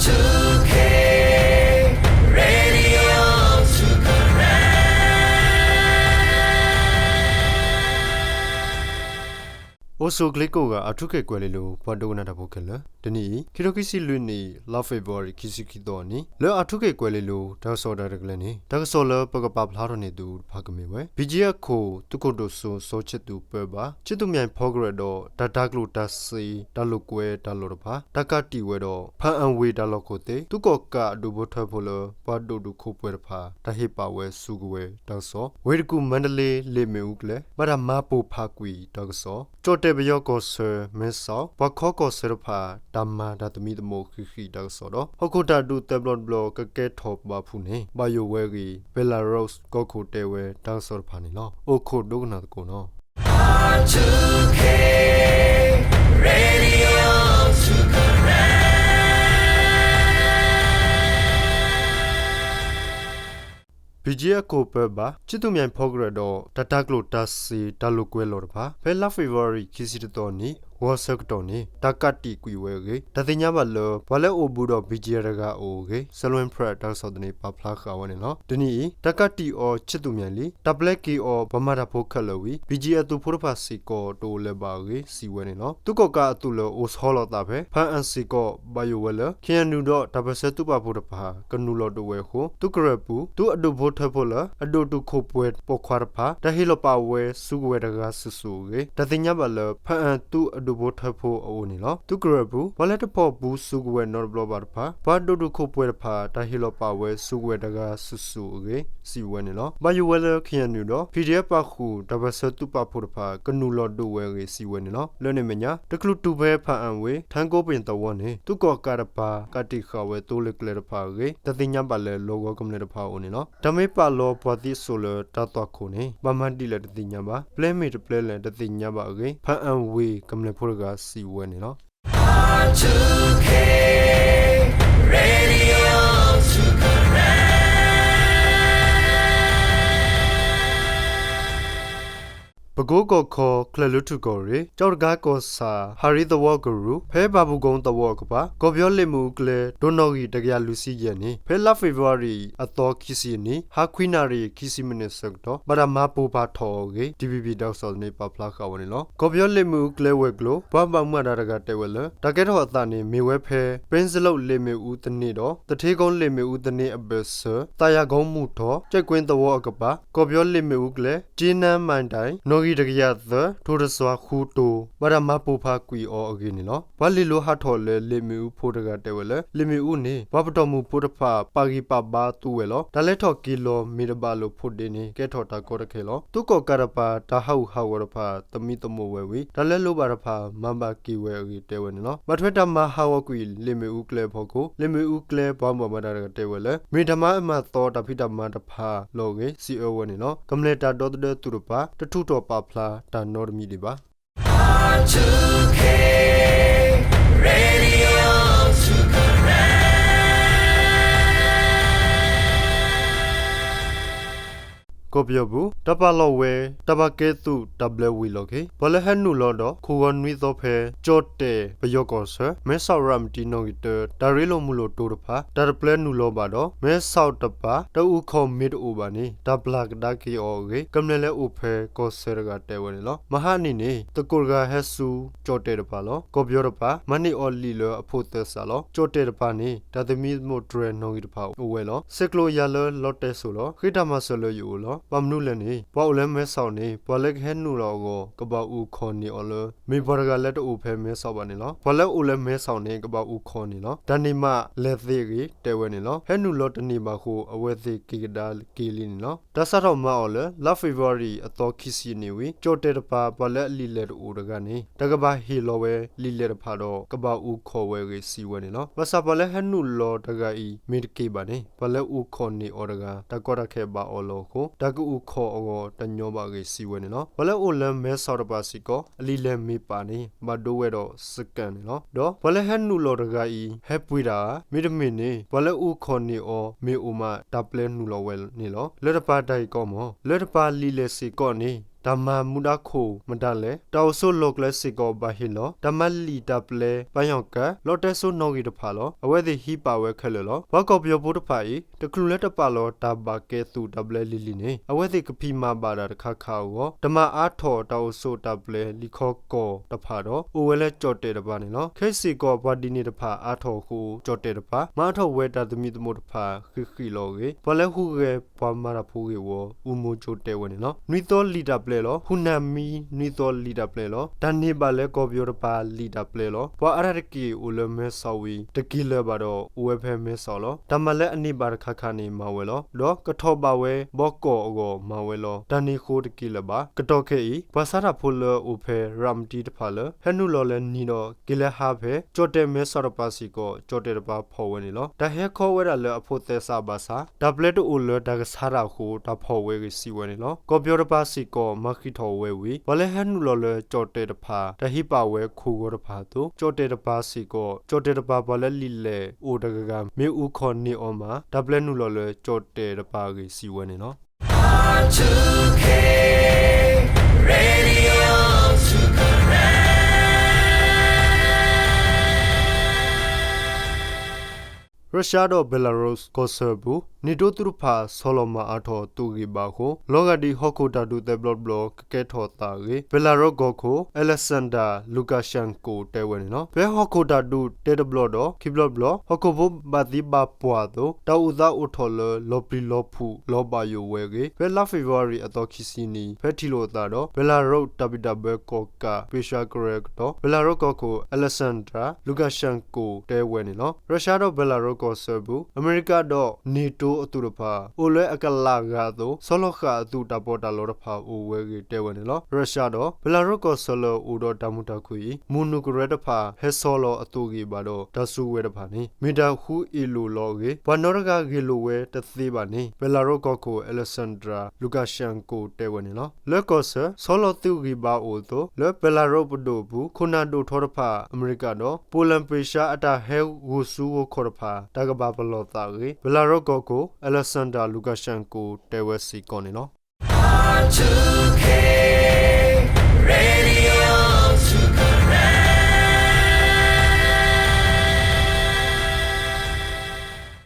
Radio အိၣ်ဆူၣ်ချ့ကိးဂၤ အၣ်ထူခ့ၣ်ကွဲၤလ့လိၤ ပှၤဒိကနၣ်တၢ်ဖိခဲလၢာ်, တနံၤအံၤ ခံထိခံဆံလွံၢ်နံၣ် လါဖ့ၤဘြူၤအါရံၤ ခံဆံခံသီအနံၤ လၢအၣ်ထူခ့ၣ်ကွဲၤလ့လိၤ တၢ်ကစီၣ်တၢ်ရဲၣ်တၢ်ကျဲၤန့ၣ် တၢ်ကစီၣ်လၢပကပာ်ဖျါထီၣ်န့ၢ်သုတဖၣ်ကမ့ၢ်ဝဲ ဘံၣ်ကၠံအခိၣ် သုးခိၣ်ဒိၣ်စိ စီၤခၠံးသူၣ်ပၢဘၣ် ခၠံးသူၣ်မၠဲၣ်ဖီကရၢဒီး တၢ်တၤကျိၣ်တၤစ့ တၢ်လိာ်ကွဲတၢ်လီၢ်တဖၣ် တၢ်ကးတံာ်ဝဲဒီး ဖၣ်အၣ်ဝ့ၢ်တၢ်လီၢ်ခိၣ်သ့ၣ် သုးကီၣ်ကးအဒူၣ်ဖိထၢဖိလၢ ပှၤဒိၣ်တုာ်ခိၣ်ပှဲၤတဖၣ် တၢ်ဟ့ၣ်ပာ်ဝဲစုကဝဲၤတၢ်ကစီၣ်, ဝ့ၢ်တကူၣ် မါတလ့ လ့ၣ်မ့ၣ်အူကျဲ ဘၣ်တၢ်မၤပိၢ်ဖးကွံာ်တၢ်ကစီၣ်, ကၠီၣ်တဲၣ်ပယီၤကီၢ်ဆၢ မဲဆီး ပှၤခီကီၢ်ဆၢတဖၣ် တၢ်မၤတၢ်သမံသမိးဃံးဃံးတၢ်ကစီၣ်ဒီး ဟီၣ်ခိၣ်တၢ်ဒုးသၢဘျီတဘျီ ကကဲထီၣ်ပာ်ဖှိၣ်န့ၣ် ဘၣ်ယိၣ်ဝဲအဂ့ၢ် ဘဲလးရူး ကီၢ်ခိၣ်တဲဝဲတၢ်ကစီၣ်တဖၣ်န့ၣ်လီၤ. အိၣ်ခိးဒိကနၣ်သကိးနီၤ. ဘံၣ်ကၠံအခိၣ်ပၢဘၣ် ခၠံးသူၣ်မၠဲၣ်ဖီကရၢဒီး တၢ်တၤကျိၣ်တၤစ့ တၢ်လိာ်ကွဲလီၢ်တဖၣ် ဖဲလါဖ့ၤဘြူၤအါရံၤ ခံဆံတသီနံၤ ဂီၤဆၢကတီၢ်န့ၣ် တၢ်ကးတံာ်ကွံာ်ဝဲအဂ့ၢ် တၢ်သ့ၣ်ညါဘၣ်လၢ ပှၤလၢအိၣ်ဘူးဒီး ဘံၣ်ကၠံတဂၤအအိၣ်အဂ့ၢ် Salween Press တၢ်ကစီၣ်သန့ ပာ်ဖျါဃာ်ဝဲန့ၣ်လီၤ. တနံၤအံၤ တၢ်ကးတံာ်အီၤ ခၠံးသူၣ်မၠဲၣ်လံ, တၢ်ပျဲက့ၤအီၤ ပှၤမၤတၢ်ဖိခဲလၢာ်ဝံၤ ဘံၣ်ကၠံအသုးဖိတဖၣ်စ့ၢ်ကီး တအိၣ်လၢၤဘၣ်အဂ့ၢ် စံးဝဲန့ၣ်လီၤ. သုးကီၣ်ကးအသုးလၢအိၣ်ဆီလီၤသးဖဲ ဖၣ်အၣ်စ့ၢ်ကီး ဘၣ်ယိၣ်ဝဲလၢ ခ့ၣ်အဲၣ်ယူၣ်ဒီး တၢ်ပၢၢ်ဆၢသုးပာ်ဖှိၣ်တဖၣ် ကနုာ်လီၤဒုးဝဲအဃိ သုးကရၢၢ်ပူၤ သုးအဒူၣ်ဖိထၢဖိလၢ အဒိၣ်တုာ်ခိၣ်ပှဲၤပိာ်ခွါတဖၣ် တၢ်ဟ့ၣ်လီၤပာ်ဝဲစုကဝဲၤတဂၤစုာ်စုာ်အဂ့ၢ် တၢ်သ့ၣ်ညါဘၣ်လၢ ဖၣ်အၣ်သုးအဒူၣ်ဖိထၢဖိအအိၣ်န့ၣ်လီၤ. သုးကရၢၢ်ပူၤ ပှၤလၢတဖီၣ်ဘူးစုကဝဲၤနီတဘျီဘၣ်တဖၣ် ပှၤဒိၣ်တုာ်ခိၣ်ပှဲၤတဖၣ် တၢ်ဟ့ၣ်လီၤပာ်ဝဲစုကဝဲၤတဂၤစုာ်စုာ်အဂ့ၢ် စံးဝဲန့ၣ်လီၤ. ဘၣ်ယိၣ်ဝဲလၢ ခ့ၣ်အဲၣ်ယူၣ်ဒီး ပံၣ်ဒံၣ်အၣ်ပာ်ဃုာ် တၢ်ပၢၢ်ဆၢသုးပာ်ဖှိၣ်တဖၣ် ကနုာ်လီၤဒုးဝဲအဂ့ၢ် စံးဝဲန့ၣ်လီၤ. လၢန့ၣ်အမဲာ်ညါ တချုးတုၤဖဲဖၣ်အၣ်ဝ့ၢ် ထၣ်ကိပ့ၣ်သဝီန့ၣ် သုးကီၣ်ကးတပၤ ကးတံာ်ဃာ်ဝဲသိလ့ၣ်ကျဲတဖၣ်အဂ့ၢ် တၢ်သ့ၣ်ညါဘၣ်လၢ လီၢ်ကဝီၤကမျၢၢ်တဖၣ်အအိၣ်န့ၣ်လီၤ. တၢ်မ့ၢ်ပာ်လီၤပှၤသံအစိၣ်လၢတၢ်သွၣ်ခိၣ်န့ၣ် ဘၣ်မၤဒ်လဲၣ်တသ့ၣ်ညါဘၣ်. ပျဲမ့ၢ်တပျဲလဲၣ်တသ့ၣ်ညါဘၣ်အဂ့ၢ် ဖၣ်အၣ်ဝ့ၢ်ကမျၢၢ်ဖိတဂၤ စံးဝဲန့ၣ်လီၤ. ပကိကီၢ်ခီ ချၢၣ်လွံၢ်ထူၣ်ကီၢ်ရ့ၣ် ကၠီတကါကီၢ်ဆၣ် ဟးရံသဝီကရူၢ် ဖဲဘၣ်ပူၤကီသဝီအကပၤ ကီၢ်ပယီၤလ့ၣ်မ့ၣ်အူကျဲ ဒိၣ်နီၣ်ဂံၢ်တကယၤလွံၢ်ဆံယဲၢ်န့ၣ် ဖဲလါဖ့ၤဘြူၤအါရံၤအသီခံဆံအနံၤ ဟါခွံနၣ်ရံၣ်ခံဆံမံးနံးဆၢကတီၢ် ဘၣ်တၢ်မၤပိၢ်ဖးထီၣ်အီၤအဂ့ၢ် DVB တၢ်ကစီၣ်သန့ ပာ်ဖျါဃာ်ဝဲန့ၣ်လီၤ. ကီၢ်ပယီၤလ့ၣ်မ့ၣ်အူကျဲဝဲၤကျိၤ ပှၤဘၣ်မူဘၣ်ဒါတဂၤတဲဝဲလၢ တၢ်ကဲထီၣ်အသးန့ၣ် မ့ၢ်ဝဲဖဲ ပ့စလိၣ်လ့ၣ်မ့ၣ်အူသန့ဒီး သထ့ကိလ့ၣ်မ့ၣ်အူသန့အဘၢၣ်စၢၤ သးယၤကိမူၣ်ထီၣ် ကၠဲးကွ့သဝီအကပၤ ကီၢ်ပယီၤလ့ၣ်မ့ၣ်အူကျဲ ကၠ့နါမၣ်ဒၣ် နီၣ်ဂံၢ်တကယၤသၢ ထိၣ်တစွါဃူတိၤ ဘၣ်တၢ်မၤပိၢ်ဖးကွံာ်အီၤအဂ့ၢ်န့ၣ်လီၤ. ပှၤလ့ၢ်လိၤဟးထီၣ်လၢလ့ၣ်မ့ၣ်အူဖိတဂၤတဲဝဲလၢ လ့ၣ်မ့ၣ်အူန့ၣ် ပှၤပတီၢ်မုၢ်ဖိတဖၣ် ပာ်ဂံၢ်ပာ်ဘါသူဝဲလီၤ. တၢ်လဲၤထီၣ်က့ၤလီၤမ့ၢ်တဘၣ်လိာ်ဖိးဒ့န့ၣ် ကဲထီၣ်တၢ်ကီတၢ်ခဲလီၤ. သုးကီၣ်ကးတပၤ တၢ်ဟးဂူာ်ဟးဂီၤတဖၣ် သမံသမိးဝဲဝံၤ တၢ်လဲၤလိၤဘၣ်တဖၣ် မၤဘၣ်က့ၤဝဲအဂ့ၢ်တဲဝဲန့ၣ်လီၤ. ဘၣ်ထွဲတၢ်မၤဟးဂီၤကွံာ်လ့ၣ်မ့ၣ်အူကျဲအဖီခိၣ် လ့ၣ်မ့ၣ်အူကျဲပှၤဘၣ်မူဘၣ်ဒါတဂၤတဲဝဲလၢ မ့ၢ်တၢ်မၤအၢမၤသီတၢ်ဖံးတၢ်မၤတဖၣ်လီၤအဂ့ၢ် စံးအၢဝဲန့ၣ်လီၤ. ကမျၢၢ်တၢ်ဒီသဒၢသုးတဖၣ် တထုးထီၣ်ပာ်ဖျါတၢ်နီတမံၤဒံးဘၣ်. ကီၢ်ပယီၤပူၤ တၢ်ပာ်လီၤဝဲ တၢ်ဘၣ်ကဲသုးတၢ်ဘျၢဝံၤလီၢ်ခံ ပှၤလၢဟဲနုာ်လီၤဒီး ခိၣ်ဂီၤနွံသီဖဲ ကၠီၣ်တဲၣ်ပယီၤကီၢ်ဆၢ မဲဆီးရၤမတံနီၣ်ဂံၢ်တၢ တၢ်ရ့လိာ်မုာ်လိာ်တိၤတဖၣ် တၢ်တပျဲနုာ်လီၤဘၣ်ဒီး မဲဆီးတပၤ တၢ်အုၣ်ခီၣ်မ့ၢ်တအိၣ်ဘၣ်န့ၣ် တၢ်ပျၢ်ကဒါက့ၤအီၤအဂ့ၢ် ကမျၢၢ်လၢအိၣ်ဖဲကီၢ်ဆၢတဂၤတဲဝဲန့ၣ်လီၤ. မဟါအနံၤန့ၣ် သကိးတဂၤဟဲဆူ ကၠီၣ်တဲၣ်တပၤလီၤ. ကီၢ်ပယီၤတပၤ မၤန့ၢ်အီၤလံာ်လၢအဖိးသၢစးလီၤ. ကၠီၣ်တဲၣ်တပၤန့ၣ် တၢ်သမံသမိးတြဲၤနီၣ်ဂံၢ်တဖၣ်အိၣ်ဝဲလီၤ. ဆဲးကျိးယၤလၢလီတဲစိၤလီၤ. ဃ့တၢ်မၤစၢၤလၢယအိၣ်လီၤ. ဘၣ်မနုၤလဲၣ်န့ၣ် ပှၤအိၣ်လၢမဲဆီးန့ၣ် ပှၤလၢကဟဲနုာ်လီၤအဂီၢ် ကဘၣ်အုၣ်ခီၣ်န့ၢ်အီၤလၢ မ့ၢ်ပှၤတဂၤလၢတအိၣ်ဖဲမဲဆီးဘၣ်န့ၣ်လီၤ. ပှၤလၢအိၣ်လၢမဲဆီးန့ၣ် ကဘၣ်အုၣ်ခီၣ်န့ၢ်လီၤ. တၢ်န့ၣ်မးလဲၤသ့အဂ့ၢ် တဲဝဲန့ၣ်လီၤ. ဟဲနုာ်လီၤတန့ၢ်ဘၣ်အဃိ အဝဲသ့ၣ်က့ၤကဒါက့ၤလံန့ၣ်လီၤ. တၢ်စးထီၣ်မၤအီၤလၢ လါဖ့ၤဘြူၤအါရံၤအသီခံဆံအနံၤဝံၤ ကၠီၣ်တဲၣ်တပၤ ပှၤလၢအလံာ်လဲၢ်တအိၣ်တဂၤန့ၣ် တၢ်ကဘၣ်ဟ့ၣ်လီၤဝဲလံာ်လဲၢ်တဖၣ်ဒီး ကဘၣ်အုၣ်ခီၣ်ဝဲအဂ့ၢ် စံးဝဲန့ၣ်လီၤ. ဘၣ်ဆၣ်ပှၤလၢဟဲနုာ်လီၤတဂၤအံၤ မ့ၢ်တက့ၤဘၣ်န့ၣ် ပှၤလၢအုၣ်ခီၣ်န့ၢ်အီၤတဂၤ တၢ်ကီတၢ်ခဲဘၣ်အီၤလီၤအဃိ တၢ်ကအုၣ်ခီၣ်အဂီၢ်တညီဘၣ်အဂ့ၢ် စံးဝဲန့ၣ်လီၤ. ပှၤလၢအိၣ်လၢမဲဆီးတပၤစ့ၢ်ကီး အလံာ်လဲၢ်မ့ၢ်ပာ်န့ၣ် ဘၣ်ဒိဝဲဒီးစကဲးန့ၣ်လီၤ. ဒီးပှၤလၢဟဲနုာ်လီၤတဂၤအံၤ ဟဲပှ့ၤတၢ်ဧါ, မ့တမ့ၢ်န့ၣ် ပှၤလၢအုၣ်ခီၣ်န့ၢ်အီၤမ့ၢ်အိၣ်မး တၢ်ပျဲနုာ်လီၤဝဲန့ၣ်လီၤ. လၢတပၤတၢ်ဂ့ၢ်ကီမး လၢတပၤလံာ်လဲၢ်စ့ၢ်ကီးန့ၣ် တၢ်မၤမူဒါခိၣ်မတၤလဲၣ်. တၢ်အိၣ်ဆိးလီၢ်ကျဲစ့ၢ်ကီးဘၣ်ဟ့ၣ်လီၤ တၢ်မၤလံာ်တၢ်ပျဲ ပၣ်ယီၣ်ကၣ် လီတဲစိနီၣ်ဂံၢ်တဖၣ်လီၤ. အဝဲသ့ၣ်ဟံးပာ်ဝဲခဲလၢာ်လီၤ. ပှၤကီၢ်ပယီၤဖိတဖၣ်အံၤ တချုးလၢတပာ်လီၤတၢ်ဘၣ်ကဲသုးတၢ်ပျဲလံၤလံၤန့ၣ် အဝဲသ့ၣ်ကဖံးမၤဘၣ်ဒၣ်တခါခါအဂီၢ် တမၤအါထီၣ်တၢ်အိၣ်ဆိးတၢ်ပျဲလံာ်ခီကီၢ်တဖၣ်ဒီး အိၣ်ဝဲလၢကၠီၣ်တဲၣ်တပၤန့ၣ်လီၤ. ခဲစ့ၢ်ကီး ပှၤဒ်န့ၣ်တဖၣ်အါထီၣ်အဃိ ကၠီၣ်တဲၣ်တပၤ မၤအါထီၣ်ဝဲတၢ်သမံသမိးတဖၣ်ဃံးဃံးလီၤအဂ့ၢ် ပှၤလၢဟူးဂဲၤပှၤမၤတၢ်ဖိဂ့ၢ်ဝီ အူမိၤကၠိတဲဝဲန့ၣ်လီၤ. နွံသီလံာ်တၢ်ပျဲလီၤ. ဟူနၢ်မံနွံသီလံာ်တၢ်ပျဲလီၤ. တၢ်န့ၢ်ဘၣ်လၢကီၢ်ပယီၤတပၤလံာ်တၢ်ပျဲလီၤ. ပှၤအါဒၣ်တက့ၢ်အိၣ်လၢမဲဆီးဝံၤ တက့ၤလၢၤဘၣ်ဒီး အိၣ်ဝဲဖဲမဲဆီးလီၤ. တၢ်မၤလၢအန့ၢ်ဘၣ်တခါခါန့ၣ်မၤဝဲလီၤ. ဒီးကထီၣ်ဘၣ်ဝဲဘီကီၢ်အဂီၢ်မၤဝဲလီၤ. တၢ်န့ၣ်အဃိတက့ၤလၢၤဘၣ်. ကတီၢ်ခဲအံၤ ပှၤစးထီၣ်ဖိလၢအိၣ်ဖဲရၤမတံတဖၣ်လၢ ဟဲနုာ်လီၤလၢနံၤဒီး က့ၤလၢဟါဖဲ ကၠီၣ်တဲၣ်မဲဆီးတပၤစ့ၢ်ကီး ကၠီၣ်တဲၣ်တပၤဖီၣ်ဝဲန့ၣ်လီၤ. တၢ်ဟဲခီဝဲဒၣ်လၢအဖိးသဲစးဘၣ်ဆၣ် တၢ်ပျဲတအိၣ်လၢတၢ်ကဆါတၢ်အဃိ တၢ်ဖီၣ်ဝဲအဂ့ၢ်စံးဝဲန့ၣ်လီၤ. ကီၢ်ပယီၤတပၤစ့ၢ်ကီး မၤဃံးထီၣ်ဝဲဝံၤ ပှၤလၢဟဲနုာ်လီၤလၢကၠီၣ်တဲၣ်တဖၣ် တၢ်ဟံးပာ်ဝဲခိၣ်ဂီၤတဖၣ်အသိး ကၠီၣ်တဲၣ်တပၤစ့ၢ်ကီး ကၠီၣ်တဲၣ်တပၤပှၤလၢလံာ်လဲၢ်အိၣ်တဂၤဂၤ မ့ၢ်အူခီၣ်န့ၢ်အီၤမး တၢ်ပျဲနုာ်လီၤလၢကၠီၣ်တဲၣ်တပၤအဂ့ၢ်စံးဝဲန့ၣ်လီၤ. ရၢၡါဒီးဘဲလၤရူးကီၢ်ဆၢအပူၤ NATO သုးတဖၣ်ဆီလီၤမၤအါထီၣ်သုးဂံၢ်ဘါအဃိ လီၤဂာ်ဒ်ဟီၣ်ခိၣ်တၢ်ဒုးသဲဘျီတဘျီကကဲထီၣ်သးအဂ့ၢ် ဘဲလၤရူးကီၢ်ခိၣ် Alexander Lukashenko တဲဝဲန့ၣ်လီၤ. ဖဲဟီၣ်ခိၣ်တၢ်ဒုးတဲတဘျီဒီး ခံဘျီတဘျီ ဟီၣ်ခိၣ်ဖိဘၣ်သံဘၣ်ပှၢ်အသိး တၢ်အိၣ်သးအိၣ်ထီၣ်လၢလီၤပျံၤလီၤဖုးလီၤဘၣ်ယိၣ်ဝဲအဂ့ၢ် ဖဲလါဖ့ၤဘြူၤအါရံၤအသီခံဆံနံၤ ဖဲထံၣ်လိာ်အသးဒီး ဘဲလၤရူးတၢ်ဘံၣ်တၢ်ဘၢကီၣ်ကး ပ့းစှၤကရၢကတီၢ် ဘဲလၤရူးကီၢ်ခိၣ် Alexander Lukashenko တဲဝဲန့ၣ်လီၤ. ရၢၡါဒီးဘဲလၤရူးကီၢ်ဆၢအပူၤ အမဲရကၤဒီး NATO အသုးတဖၣ် အိၣ်လၢအကလးဂၤအသိး ဆီလီၤဃာ်အသုးတၢ်ပီးတၢ်လီတဖၣ်အိၣ်ဝဲအဂ့ၢ်တဲဝဲန့ၣ်လီၤ. ရၢၡါဒီး ဘဲလၤရူးကီၢ်ဆၢလၢအိၣ်ဒီးတၢ်မုာ်တၢ်ခုၣ်အံၤ မုၢ်နုာ်ကရၢတဖၣ် ဟဲဆီလီၤအသုးဂံၢ်ဘါဒီး တၢ်စုကဝဲၤတဖၣ်န့ၣ် မ့ၢ်တၢ်ဃုအ့ၣ်လိာ်လီၤအဂ့ၢ် ပှၤနီတဂၤဂ့ၢ်လိာ်ဝဲတသ့ဘၣ်န့ၣ် ဘဲလၤရူးကီၢ်ခိၣ် Alexander Lukashenko တဲဝဲန့ၣ်လီၤ. လၢကီၢ်ဆၢ ဆီလီၤသုးဂံၢ်ဘါအိၣ်အသိး လၢဘဲလၤရူးပဒိၣ်အပူၤ ခိၣ်နၢ်ဒိၣ်ထီတဖၣ် အမဲရကၤဒီး ပိၣ်လဲၣ်ပ့းစှၤအတၢ်ဟဲဂိၢ်စုဂိၢ်ခီၣ်တဖၣ် တၢ်ကဘၣ်ပလီၢ်သးအဂ့ၢ် ဘဲလၤရူးကီၢ်ခိၣ် Alexander Lukashenko တဲဝဲစ့ၢ်ကီးန့ၣ်လီၤ.